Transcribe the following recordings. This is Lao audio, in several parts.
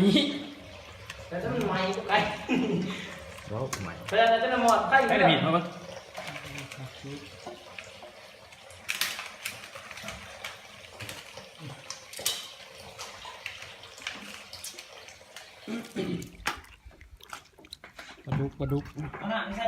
ນີ້ ແຕ່ມັນໄໝ້ໄປ ເວົ້າໃໝ່ ແຕ່ມັນມອດໄປ ໃຫ້ລະມີດມາເບິ່ງ ປາດຸກ ປາດຸກ ເອົານ້ຳໃສ່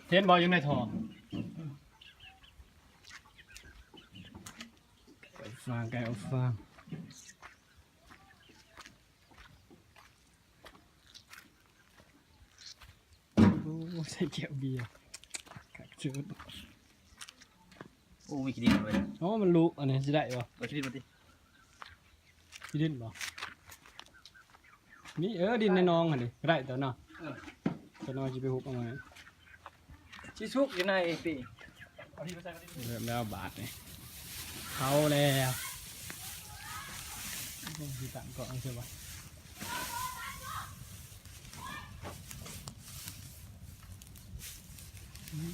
ເຫັນບໍ່ຢູ່ໃນທໍ່ ໄກ່ອອກຟາງ ໄກ່ອອກຟາງ ໂອ້ ໃສ່ແກ້ວເບຍ ຄັກເຈີດ ໂອ້ ມີຂີ້ດິນເວີຍ ໂອ້ ມັນລຸ ອັນນີ້ຊິໄດ້ບໍ່? ເອົາຂີ້ດິນມາຕິ ຂີ້ດິນບໍ່? ນີ້ ເອີ ດິນໃນໜອງຫັ້ນເດ ໄດ້ຕົວເນາະ ເອີ ຕົວນ້ອຍຊິໄປຮຸບເອົາມາ ຊິສຸກຢູ່ໃນປີ ເລີ່ມແລ້ວບາດນີ້ ເຂົ້າແລ້ວ ໂອ້ຍ ຊິຕັ້ງກ້ອງໃສ່ວະ ອືມ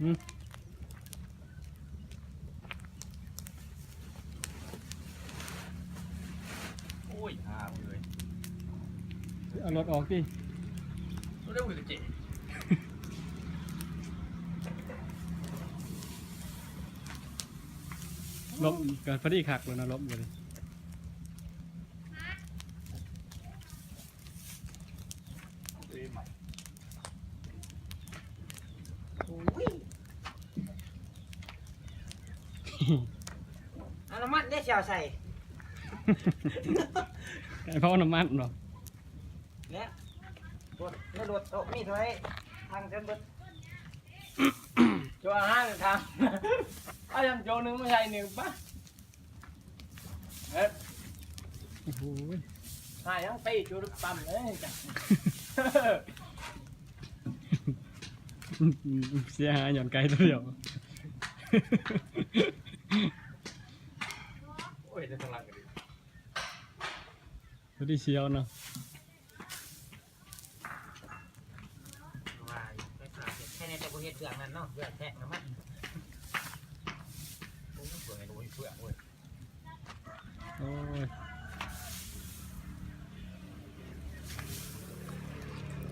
ອືມ ໂອ້ຍ ຫາເອີຍ ເອົາລົດອອກຕິ ລົດເອົາໄປເຈ ລົມກໍພໍດີຄັກແລ້ວນະ ລົມກໍດີ. ໂອ້ຍ ເອົານ້ຳມັນເດ້ ຊິເອົາໃສ່ ໃຫ້ເຜົານ້ຳມັນເນາະ ແລະ ລົດ ໃນລົດໂຕະມີເທົ່າໃດ ທັງເຕັມເບິດ ໂຈະອາຫານທາງ ເອົາຫຍັງໂຈະໜຶ່ງມາໃສ່ໜຶ່ງປະ. ເອີ ໂອ້ໂຫ ຫາຫຍັງຕີຈຸດປ້ຳເລີຍ ເສຍຫາຍຍ້ອນໄກ່ຕົວດຽວ ໂອ້ຍ ແຕ່ທາງຫຼັງກໍດີ ຕົວນີ້ສຽວເນາະ. ວ່າຢູ່ ໄຟຟ້າເຮັດ ແຄ່ນີ້ແຕ່ບໍ່ເຮັດເບື້ອງນັ້ນເນາະ ເບື້ອງແທກນ້ຳມັນ ໂອ້ຍ ເບື້ອງນີ້ບໍ່ມີເຟືອກເວີຍ ໂອ້ຍ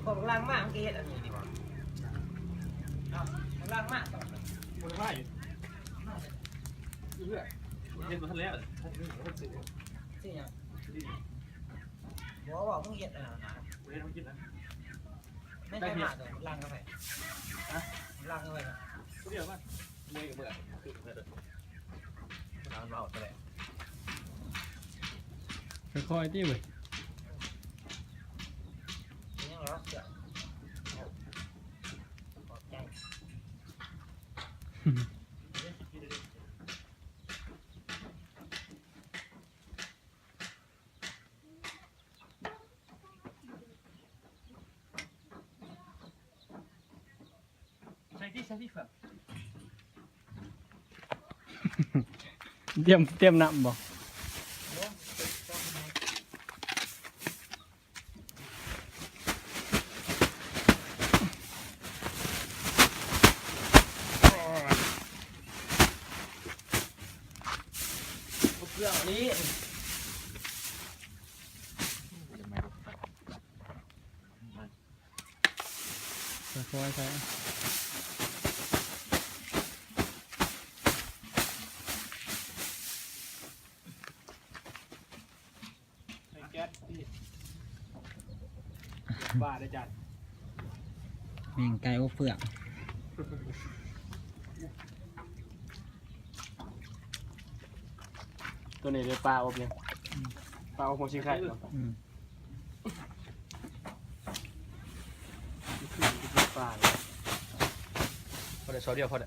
ພໍບັກຫຼັງມາມັນກໍເຮັດອັນນີ້ນີ້ຫວ່າ ເອົາບັກຫຼັງມາຕໍ່ ບໍ່ໄດ້ ເຮັດບໍ່ທັນແລ້ວ ຊື້ຫຍັງ? ບໍ່ ວ່າມຶງເຮັດອັນນັ້ນນະ ບໍ່ເຮັດໃຫ້ກິນນະ ແມ່ນໃຜມາຕົວຫຼັງກັບໃຜ? ຮະ? ຫຼັງກັບໃຜມາ? ຜູ້ດຽວມາ ເມື່ອຍກັບເມື່ອຍ ຄືເມື່ອຍ ເອົາແຫຼະ ຄ່ອຍໆຕິເວີຍ ຍັງເຫຼືອເສື້ອ ຂອບໃຈ. ໃສ່ຕິ ໃສ່ຕິເຟືອງ ຕຽມ ຕຽມນ້ຳບໍ່? ເຄື່ອງນີ້ ຄ່ອຍໆໃສ່ ໃສ່ແກັສຕິ ວ່າໄດ້ຈານ ແມ່ງໄກ່ອົບເຟືອກ ຕົວນີ້ເປັນປາອົບຫຍັງ? ອືມ ປາອົບຫົວຊິງໄຄເນາະ ອືມ ປາ ພໍໄດ້ຊອກດຽວ ພໍໄດ້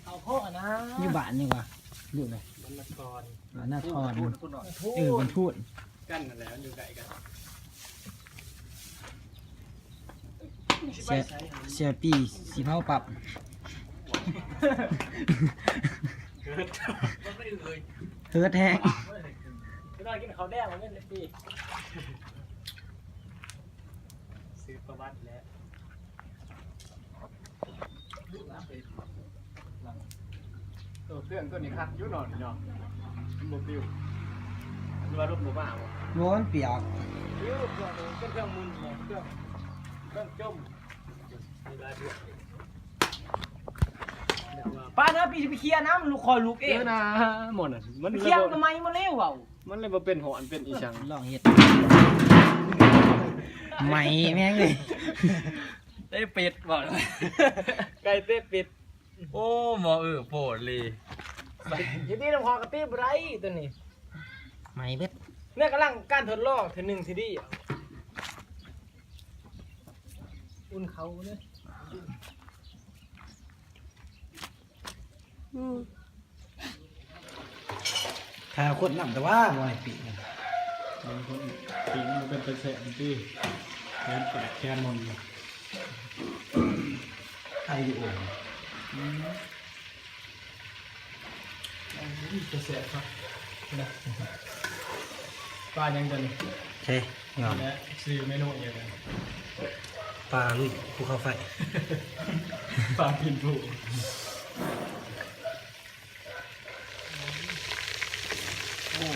ເອົາພໍນະ ຢູ່ບ້ານນີ້ຫວາ ຢູ່ໃດ? ບ້ານນາທອນ ບ້ານນາທອນ ເອີ ບ້ານທູນ ກັນນັ້ນແຫຼະ ມັນຢູ່ໃກ້ກັນ ເສຍ ເສຍປີຊິເຜົາປັບ. ເຮີດແຮງ ໄປນອນກິນເຂົ້າແດງເອົາເງິນຕິ ຊື້ປາວັດແຫຼະ. ໂຕເຄື່ອງໂຕນີ້ຄັກຢູ່ເນາະ ນີ້ເນາະ ມັນບໍ່ປິວ ຫຼືວ່າລົມບໍ່ມາບໍ່? ບໍ່ ມັນປຽກ ປິວ ເຄື່ອງ ເປັນເຄື່ອງໝຸ່ນແຫຼະ ເຄື່ອງ ເຄື່ອງຈົມ ມີຫຼາຍເທື່ອ ປານເຮົາໄປເຄຍນຳ ລູກ ຂ້ອຍລູກເອງ ເອີນະ ໝໍນັ້ນ ມັນ ໄປເຄຍ ມັນກໍໄໝ້ໝົດແລ້ວ ເວົ້າ ມັນເລີຍບໍ່ເປັນຮ້ອນເປັນອີ່ຫຍັງ ລອງເຮັດ ໄໝ້ແມ່ງເລີຍ ເຕະເປັດບໍ່ ໄກ່ເຕະເປັດ ໂອ້ ໝໍເອີໂພດເລີຍ ເຮັດດີນຳເຂົາກະຕິບໍ່ໄດ້ໂຕນີ້ ໄໝ້ເບິດ ແມ່ກຳລັງການທົດລອງເທື່ອໜຶ່ງຊິດີ ອຸ່ນເຂົ້າເດີ ອືມ ຖ້າຄົນນຳແຕ່ວ່າບໍ່ໃຫ້ປີກ ບາງຄົນປີກມັນບໍ່ເປັນຕາແຊະຕິ ແຂນແຕກແຂນໝົນຢູ່ ໄຄຢູ່ໂອ່ງ ອືມ ໂອ້ຍ ຕາແຊະຄັກນະ ປາຫຍັງຕົວນີ້ ໂອເຄ ຍອມ ແລະ ຊື່ເມນູຫຍັງ ປາລຸຍພູເຂົາໄຟ ປາກິນພູ ໂອ້